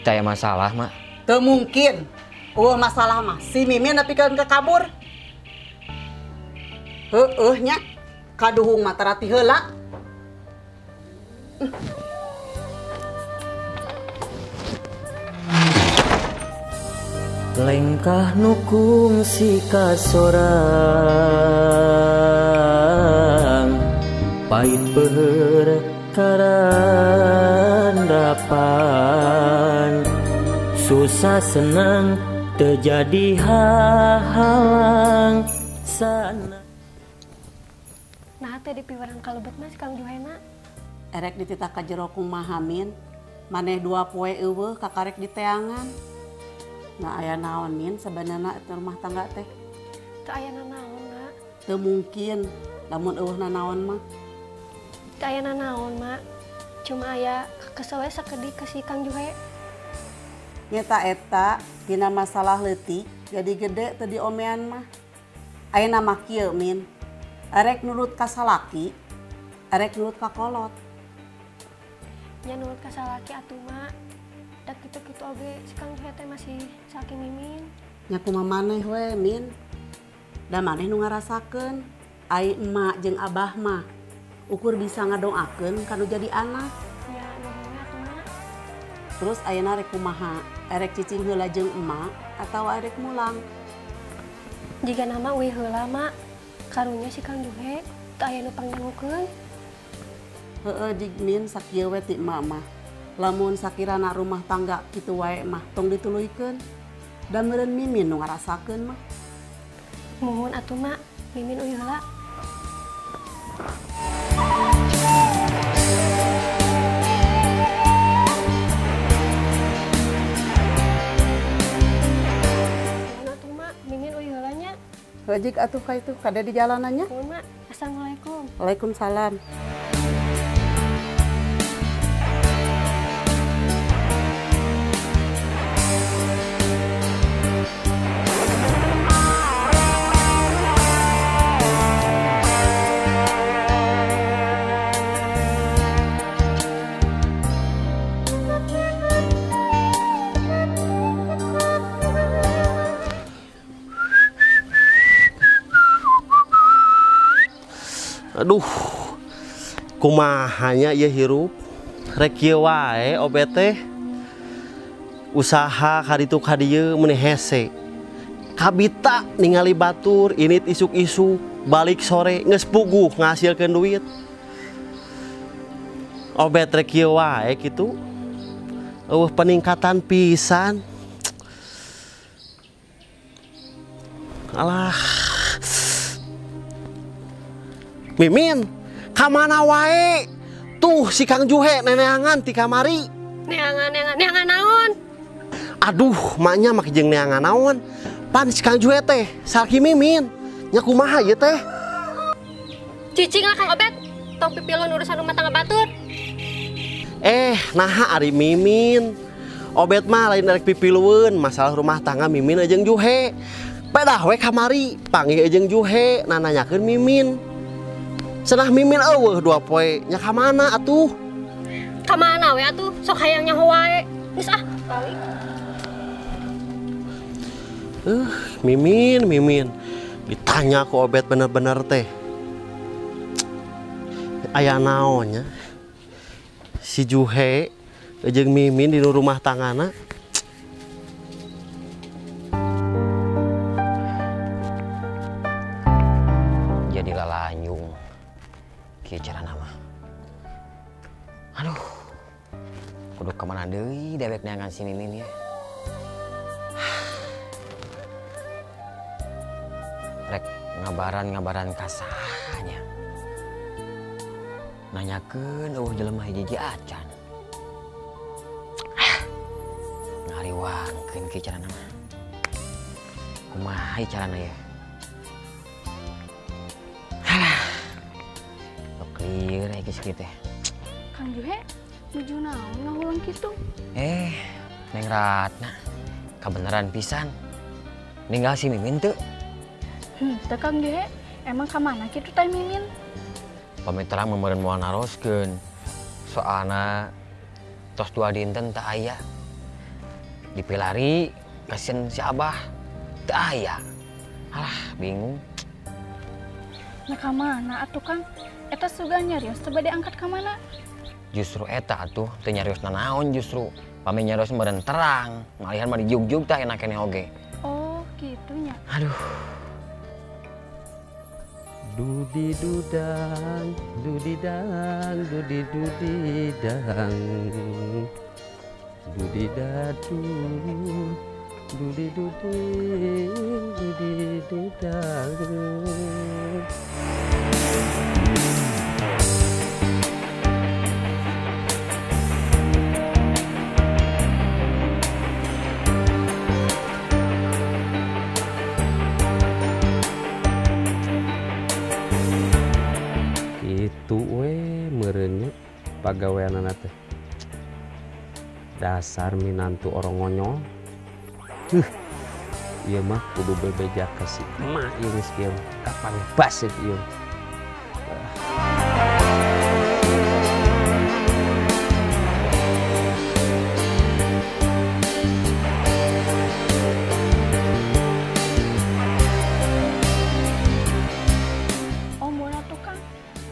Teu aya masalah, Mak. Teu mungkin. Eueuh masalah mah si Mimin nepikeun ka kabur. Heueuh nya kaduhung mah tarati heula. Lengkah nu kungsi kasorang pait peuheur karandapan susah senang terjadi halang sana. Nah teh dipiwarang kalebet mah si Kang Juhena. Erek dititah ka jero kumaha Min, maneh dua poe eueuh kakarek diteangan. Nah aya naon Min sebenarnya itu rumah tangga teh? Teu aya nanaon, Mak. Teu mungkin lamun eueuh nanaon mah. Teu aya nanaon, Mak. Cuma aya kesel we sakedik ka si Kang Juhe. Nyeta eta tina masalah leutik jadi gede teu diomean mah. Ayeuna mah kieu Min. Erek nurut ka salaki, erek nurut ka kolot. Nya nurut ka salaki atuh, Mak. Da kitu-kitu oge si Kang Juhe teh masih salaki Mimin. Nya kumaha maneh we Min. Da maneh nu ngarasakeun ai emak jeung abah mah ukur bisa ngadoakeun ka nu jadi anak. Nya nuhun we atuh, Mak. Terus ayeuna rek kumaha? Erek cicing heula jeung emak atawa erek mulang? Jigana mah uih heula, Mak. Karunya si Kang Juhe teu aya nu pangnyangukeun. Heueuh jig Min sakieu we ti emak mah. Lamun sakirana rumah tangga kitu wae mah tong dituluykeun. Da meureun Mimin nu ngarasakeun mah. Muhun atuh, Mak. Mimin uih heula. Muhun atuh, Mak. Mimin uih heula nya. Heuh atuh ka itu kade di jalanannya. Muhun, Mak. Assalamualaikum. Waalaikumsalam. Aduh, kumahanya ieu hirup rek kieu wae obet teh usaha kaditu kadieu meuni hese kabita ningali batur init isuk-isuk balik sore geus puguh ngahasilkeun duit obet rek kieu wae kitu eueuh peningkatan pisan. Alah Mimin, kamana wae? Tuh si Kang Juhe neneangan ti kamari. Neangan naon? Aduh, maknya make jeung neangan naon? Pan si Kang Juhe teh salaki Mimin. Nya kumaha ieu teh? Cicing lah Kang Obet, tong pipilun urusan rumah tangga batur. Naha ari Mimin. Obet mah lain rek pipilueun masalah rumah tangga Mimin jeung Juhe. Pedah we kamari, panggih jeung Juhe nananyakeun Mimin. Cenah Mimin eueuh dua poe nya ka mana atuh? Ka mana we atuh? Sok hayang nyaho wae. Geus ah, balik. Mimin, Mimin. Ditanya ku Obet bener-bener teh. Aya naonnya? Si Juhe jeung Mimin di rumah tanggana. Jadi lalanyung. Kieu carana mah. Aduh. Kudu ka mana deui dewek neangan si Mimin ya. Rek ngabaran-ngabaran kasahnya. Nanyakeun eueuh jelema hiji acan. Ngariwangkeun kieu carana mah. Kumaha carana ya? Halah. Lieur aya geus kieu teh. Kang Juhe, nuju naon ngahulang kitu? Neng Ratna, kabeneran pisan. Ninggal si Mimin teu? Teu Kang Juhe, emang ka mana kitu teh Mimin? Pamit terang meureun moal naroskeun. Soalna tos dua dinten teu aya. Dipilari kasihan si Abah. Teu aya. Alah, bingung. Nah ka mana atuh Kang? Eta sugan nyarios teu bade angkat ka mana? Justru eta atuh teu nyarios nanaon justru. Pami nyarios meureun terang, malihan mah dijugjug tah enak keneh oge. Oh, kitu nya. Aduh. Dudi dudang, dudi dang, dudi dudi dang. Dudi dadu, dudi dudi, dudi dudang. Kitu we meureun nya pagaweanana teh. Dasar minantu orang ngonyol. Huh. Ieu mah kudu bebeja ka si emak ieu geus kieu. Kapan basit ieu. Oh, mun atuh Kang.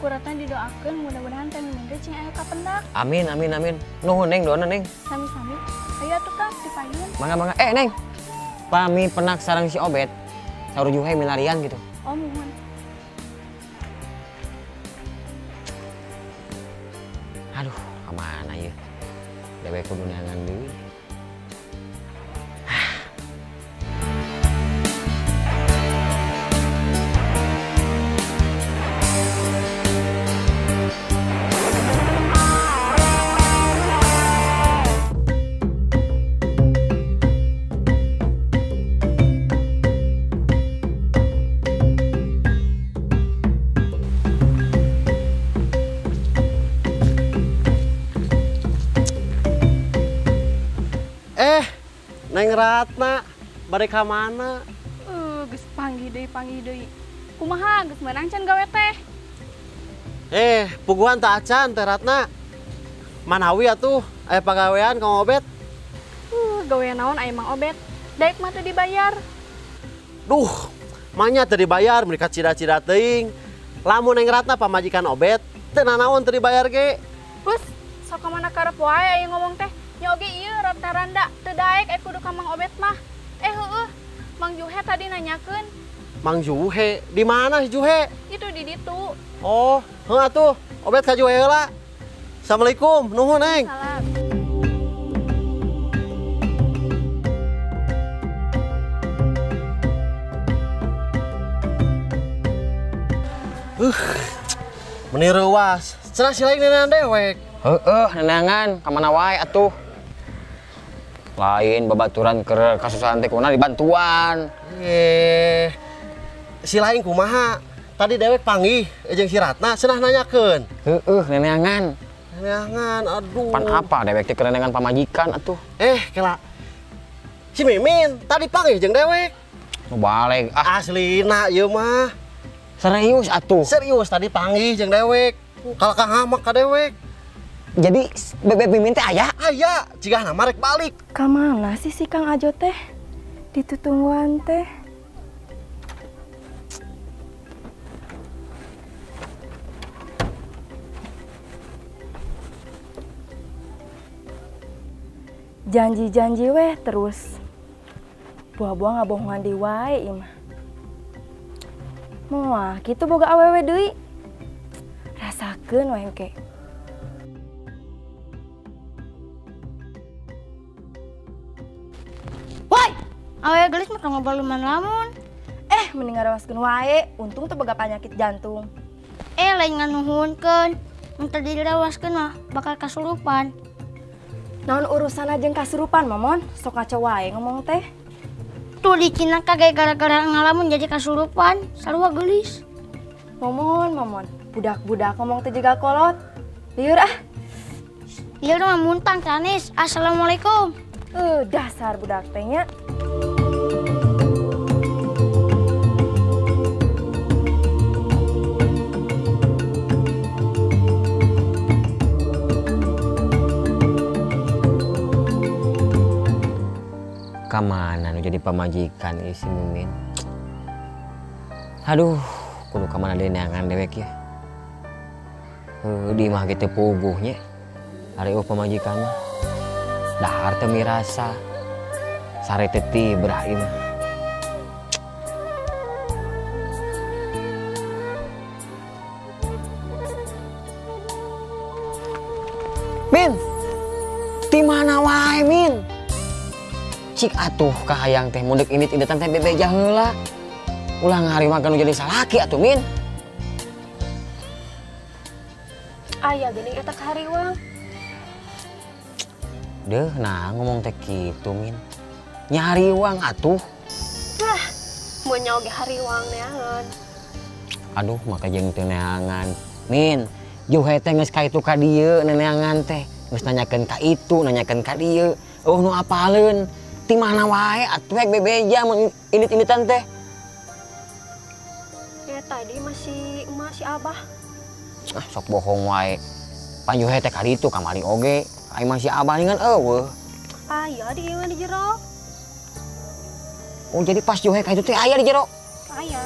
Kuratan didoakeun mudah-mudahan teh Mimin teh cing aya kapendak. Amin amin amin. Nuhun Neng doana Neng. Sami-sami. Ayo atuh Kang dipayun. Mangga mangga. Neng. Pami penak sarang si Obet. Saur Juhe milarian gitu. Oh, muhun. Aduh, kamana ieu? Dewek kudu neangan deui. Neng Ratna, bade ka mana? Geus panggih deui. Kumaha geus meunang can gawe teh? Puguhan teu acan Teh Ratna. Manawi atuh aya pagawean Kang Obet. Gawe naon aya Mang Obet? Daek mah teu dibayar. Duh, manya teu dibayar meuni kacida-cida teuing. Lamun Neng Ratna pamajikan Obet, teu nanaon teu dibayar ge. Hus, sok ka mana karep wae aya ngomong teh. Nya oge ieu rata randa teu daek aya kudu ka Mang Obet mah. Heueuh, Mang Juhe tadi nanyakeun. Mang Juhe? Di mana si Juhe? Itu di ditu. Oh, heuh atuh, Obet ka Juhe heula. Assalamualaikum, nuhun Neng. Salam. Meni reuas. Cenah si lain nenean dewek. Heueuh, neneangan ka mana wae atuh. Lain babaturan keur kasusahan teh kumaha dibantuan. Si lain kumaha? Tadi dewek panggih jeung si Ratna cenah nanyakeun. Heueuh, neneangan. Neneangan, aduh. Pan apa dewek teh keur neneangan pamajikan atuh. Kela. Si Mimin tadi panggih jeung dewek. Nu baleg ah. Aslina ieu mah. Serius atuh. Serius tadi panggih jeung dewek. Kalau kang hamak ka dewek. Jadi bebek Mimin teh aya? Aya, jigana mah rek balik. Ka mana sih si Kang Ajo teh? Ditutungguan teh. Janji-janji weh terus. Buah-buah ngabohongan di wae imah. Moal kitu boga awewe deui. Rasakeun we engke. Woi, awewe gelis mah ngobrol lamun. Mending ngarawaskeun wae, untung teu boga panyakit jantung. Lain nganuhunkeun. Mun teu dirawaskeun mah bakal kasurupan. Naon urusan jeung kasurupan, Momon? Sok ngaco wae ngomong teh. Tuh di Cina kagak gara-gara ngalamun jadi kasurupan, sarua gelis. Momon, Momon, budak-budak ngomong teh juga kolot. Liur ah. Liur mah muntang sanes. Assalamualaikum. Dasar budak teh nya. Ka mana nu jadi pamajikan ieu si Mimin? Aduh, kudu ka mana deui neangan dewek ya. Heuh, di imah ge teu puguh nya. Ari eueuh pamajikan mah. Dahar teu mirasa. Sare teu tibrah ieu mah. Min, di mana wae Min? Cik atuh kahayang teh mun deuk indit-inditan teh bebeja heula. Ulah ngahariwang nu jadi salaki atuh Min. Aya geuning eta kahariwang. Deuh nah ngomong teh kitu Min. Nya hariwang atuh. Wah, mun nya oge hariwang neangan. Aduh, maka jeung teu neangan. Min, Juhe teh geus ka itu ka dieu neneangan teh. Geus nanyakeun ka itu, nanyakeun ka dieu. Eueuh nu apaleun. Ti mana wae atuh rek bebeja mun indit-inditan teh. Ya tadi masih emak si Abah. Ah, sok bohong wae. Pan Juhe teh ka ditu kamari oge. Ai mah si Abah ningan eueuh. Aya di ieu di jero. Oh, jadi pas Juhe ka itu teh aya di jero. Aya.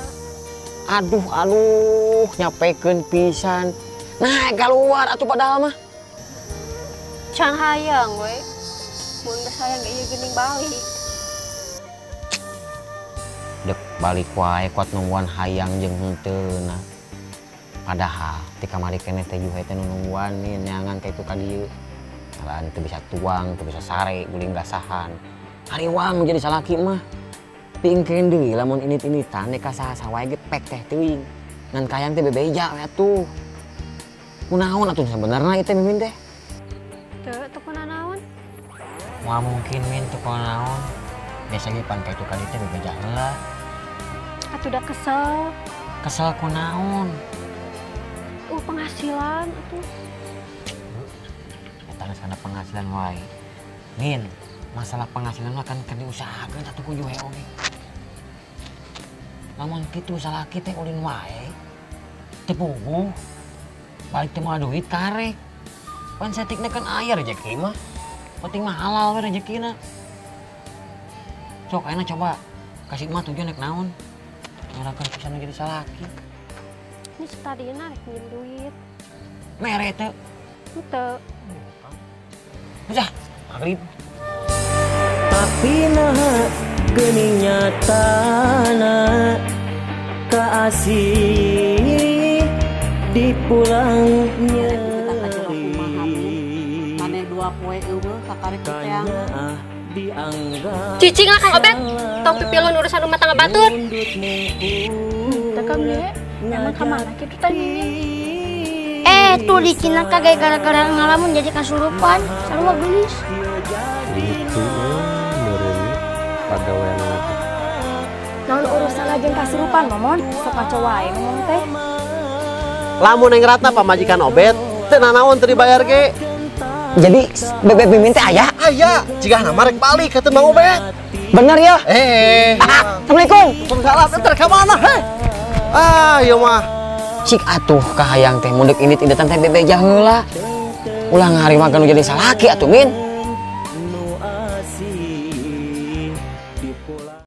Aduh, aduh, nyapekeun pisan. Nah, keluar atuh padahal mah. Can hayang we. Mun geus hayang ge ieu geuning balik. Dek balik wae kuat nungguan hayang jeung henteuna. Padahal ti kamari keneh teh Juhe teh nu nungguan nih neangan ka itu ka dieu. Malah teu bisa tuang, teu bisa sare, guling gasahan. Hariwang nu jadi salaki mah. Pingkeun deui lamun indit-inditan ka saha-saha wae ge pek teh teuing. Ngan kayang teh bebeja we atuh. Kunaon atuh sebenarna ieu teh Mimin teh? Teu, teu kunanaon. Moal mungkin Min teu kunaon. Biasa ge pan ka itu ka dieu teh bebeja heula. Atuh da kesel. Kesel kunaon? Penghasilan atuh. Eta geus kana penghasilan wae. Min, masalah penghasilan mah kan keur diusahakeun atuh ku Juhe oge. Lamun kitu salaki teh ulin wae. Teu puguh. Balik teh moal duit karek. Pan saeutikna kan aya rejeki mah. Penting mah halal we rejekina. Sok ayeuna coba kasih mah tujuan rek naon. Ngerakeun pisan jadi salaki. Ini tadina rek minjem duit. Mere teu? Henteu. Udah, maghrib. Tapi nah geuning nyatana kaasih di pulang nyeri. Maneh dua poe eueuh kakarek teang. Cicing lah Kang Obet, tong pipilun urusan rumah tangga batur. Teu Kang Juhe, emang ka mana kitu teh Mimin? Tuh di Cina kagak gara-gara ngalamun jadi kasurupan, sarua geulis. Gitu meureun pagaweanna teh. Naon urusan jeung kasurupan Momon, sok ngaco wae ngomong teh. Lamun Neng Ratna pamajikan Obet, teu nanaon teu dibayar ge. Jadi bebek Mimin teh aya? Aya, jigana mah rek balik ka Mang Obet. Bener ya? Assalamualaikum. Waalaikumsalam. Teh ka mana heh? Ah, ieu mah. Cik atuh kahayang teh mun deuk indit-inditan teh bebeja heula. Ulah ngahariwang nu jadi salaki atuh Min.